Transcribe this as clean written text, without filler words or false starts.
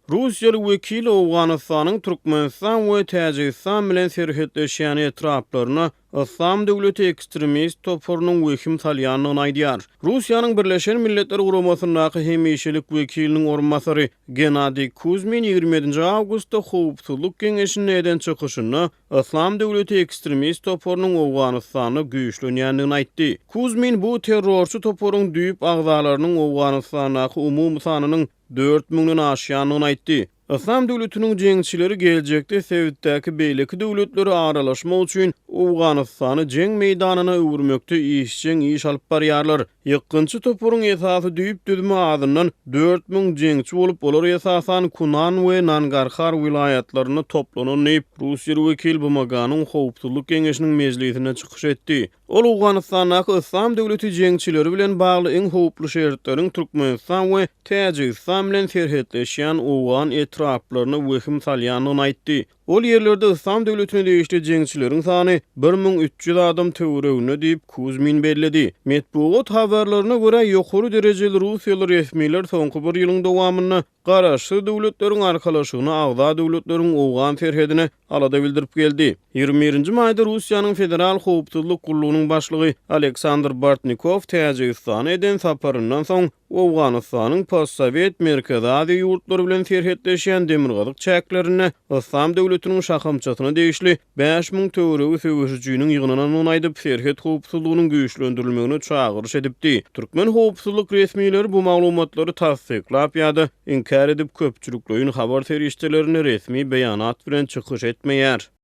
Russiýaly wekil Owganystanyň Türkmenistan we Täjigistan bilen serhetleşýän etraplaryna Yslam döwleti ekstremist toparynyň wehim salýandygyny aýdýar. Russiýanyň Birleşen Milletler Guramasyndaky hemişelik wekiliniň orunbasary Gennadiý Kuzmin 27-nji awgustda Howpsuzlyk Geňeşinde eden çykyşynda Yslam döwleti ekstremist toparynyň Owganystanda güýçlenýändigini aýtdy. Kuzmin bu terrorçy toparyň düýp agzalarynyň Owganystandaky umumy sanynyň 4000 den aşýandygyny aýtdy. Yslam döwletiniň jeňçileri geljekde sebitdäki beýleki döwletlere aralaşmak üçin Owganystany jeň meýdanyna öwürmekde işjeň iş alyp barýarlar. Ýykgynçy toparyň esasy düýp düzümi azyndan 4000 jeňçi bolup, olar esasan Kunan we Nangarhar welaýatlarynda toplanan diýip, russiýaly wekil BMG-niň Howpsuzlyk Geňeşiniň mejlisinde çykyş etdi. Ol Owganystandaky Yslam döwleti jeňçileri bilen bagly iň howply şertleriň Türkmenistan we Täjigistan bilen serhetleşýän owgan etraplaryna wehim salýandygyny aýtdy. Ol ýerlerde Yslam döwletine degişli jeňçileriň sany 1300 adam töwereginde diýip, Kuzmin belledi. Metbugat habarlaryna görä, ýokary derejeli russiýaly resmiler soňky bir ýylyň dowamynda Garaşsyz Döwletleriň Arkalaşygyna agza döwletleriň owgan serhedine alada bildirip geldi. 21-nji maýda Russiýanyň Federal howpsuzlyk gullugynyň başlygy Aleksandr Bortnikow Täjigistana eden saparyndan soň Owganystanyň postsowet Merkezi Aziýa ýurtlary bilen serhetleşýän demirgazyk çäklerinde Yslam döwletiniň şahamçasyna degişli 5000 töweregi söweşijiniň ýygnanandygyny aýdyp, serhet howpsuzlygynyň güýçlendirilmegine çagyryş edipdi. Türkmen howpsuzlyk resmileri bu maglumatlary tassyklap ýa-da inkär edip, köpçülikleýin habar serişdelerinde resmi beýanat bilen çykyş etmeýär.